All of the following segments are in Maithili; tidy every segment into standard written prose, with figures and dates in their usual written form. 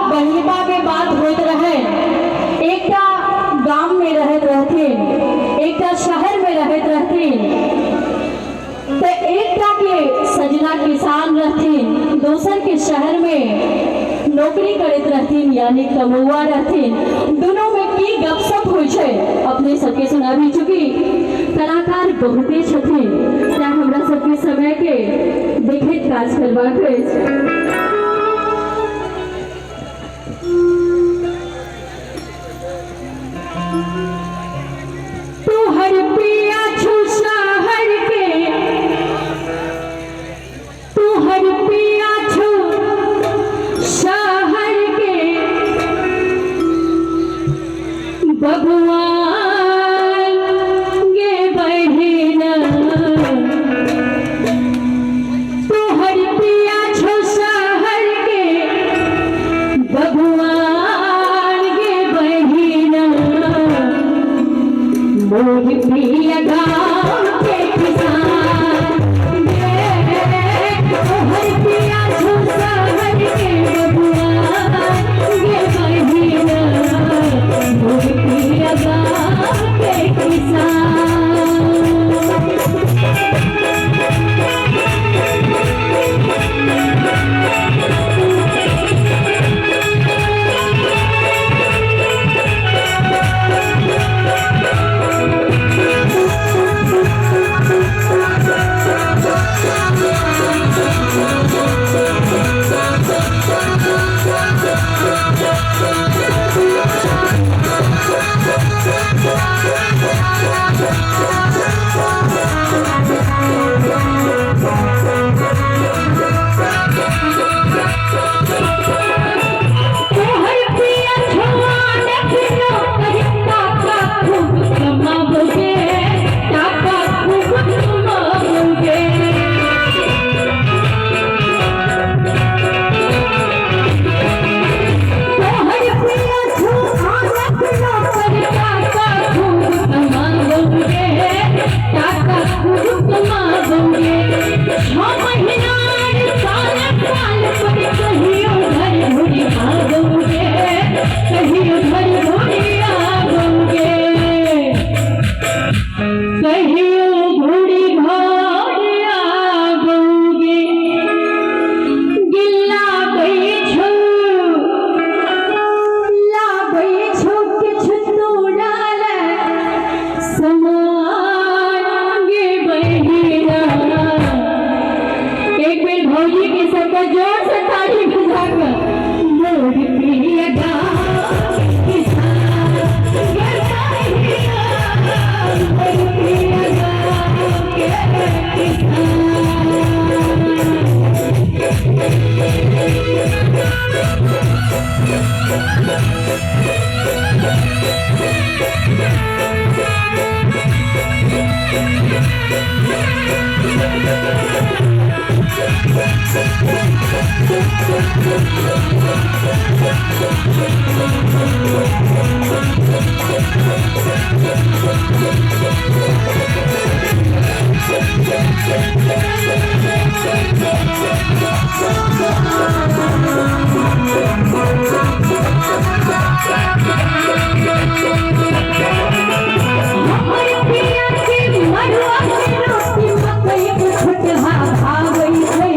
बहिनपा के बात होइत रहे। एकटा गाम में रहैत रहथिन, एकटा शहर में रहैत रहथिन, तऽ एकटा के सजना किसान रहथिन, दोसर के शहर में नौकरी करैत रहथिन, यानी कमौआ रहथिन। दोनों में की गपशप होइ छै अपने सबके सुनाबी। चूँकि कलाकार बहुते छथिन, तेँ हमरा सबके समय के देखैत काज करबाक अछि। तोहर पिया छौ शहर के, तोहर पिया छौ शहर के बबुआ गे बहिना, तोहर पिया छौ शहर के बबुआ गे बहिना, मोर पिया गाँव के किसान गे, तोहर पिया छौ शहर के बबुआ गे बहिना, मोर पिया गाँव के किसान। तोहर पिया छुआ देखलो कही टाका खूब कमाबोगे, टाका खूब कमाबोगे। तोहर पिया छुआ देखलो कही टाका खूब कमाबोगे, टाका खूब कमाबोगे। 6 महीना साल साल पर कहियो घर घुरी आबोगे, कहियो घर घुरी आबोगे, कहियो घुरी घर आबोगे। गिल्ला बैठो लाबै छौ किछु तोरा लए समान गे बहिना। एक बेर भौजी के सबके जोर से ताली बजा कऽ मोर प्रिय गाँव किसान गे बहिना, मोर प्रिय गाँव के किसान। हमर पिया के मड़ुआ के रोटी मकई के फुटहा भावै छै,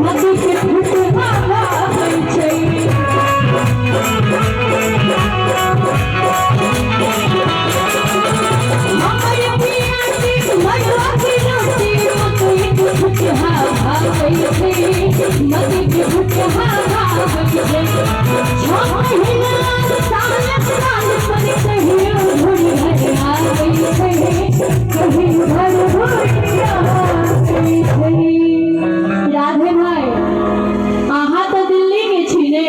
मकई के फुटहा भावै छै। हमर पिया के मड़ुआ के रोटी मकई के फुटहा भावै छै, मकई के फुटहा भावै छै। 6 महीना साल साल पर कहियो घुरि घर आबै छै, कहियो घर घुरि आबै छै। राधे भाई, अहाँ तऽ दिल्ली के छी ने,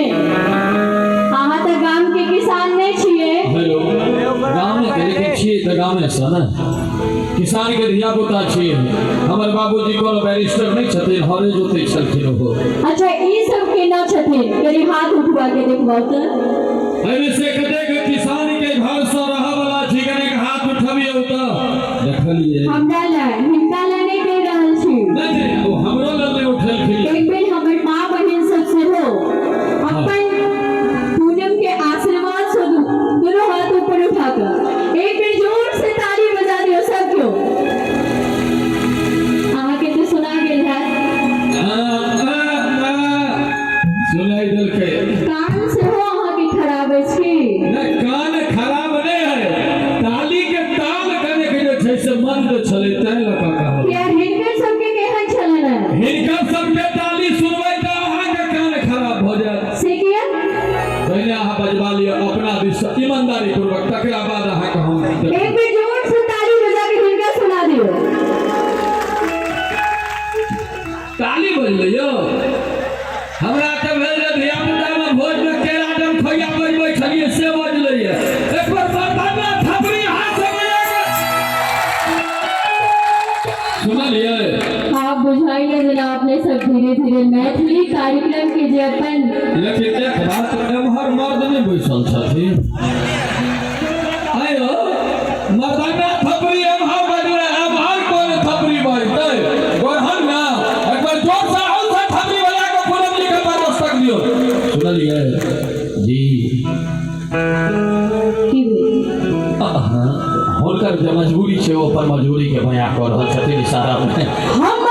अहाँ तऽ गाम के किसान नहि छियै। हेलो, गामे के लेकिन छियै तऽ गामे से ने, किसान के धिया पुता छियै। हमर बाबूजी कोनो बैरिस्टर नहि छथिन, हरे जोतै छलखिन ओहो। अच्छा, ई सब केना छथिन, कनि हाथ उठवा के देखबाउ तऽ। एहिमे से कतेक किसान के घर से रहऽ वाला छी, कनेक हाथ उठबियौ तऽ देखलियै। हमरा लए, हिनका लए नहि कहि रहल छी। नहि नहि, ओ हमरो लग नहि उठेलखिन। एक बेर हमर माँ बहिन सब सेहो अपन देलकै। कान सेहो अहाँके खराब अछि की? नहि, कान खराब नहि है, ताली के ताल कने के जे छै से मंद छलै, तैं लऽ कऽ कहलहुँ। किया, हिनकर सबके केहन छलनि हेँ? हिनकर सबके ताली सुनबै तऽ अहाँके कान खराब भऽ जायत। से किया? पहिने अहाँ बजबा लिअ अपना दिस ईमानदारी पूर्वक, तकरा बाद अहाँके हम। एक बेर जोर से ताली बजा के हिनका सुना दियौ। ताली बजलै यौ। हमरा तऽ भेल जे धियापुतामे भोजमे केरा डम खोइया बजबै छलियै से बजलै यऽ। एक बेर मर्दाना थपड़ी हाथ से बजा के सुनलियै? हाँ, बुझाइए जेना अपने सब धीरे धीरे मैथिली कार्यक्रम के जे अपन लेकिन एक बात, एम्हर मर्द नहि बैसल छथिन। आयो, मर्दाना थपड़ी एम्हर बजलै, एम्हर कोन थपड़ी बजतै? गोरहन ने एक बार जोर से आउ से थपड़ी बजा के पूनम जी के पर दियौ। सुनलियै जी? की भेल? हुनकर जे मजबूरी छै, ओ अपन मजबूरी के बयां कऽ रहल छथिन इशारा मे। हम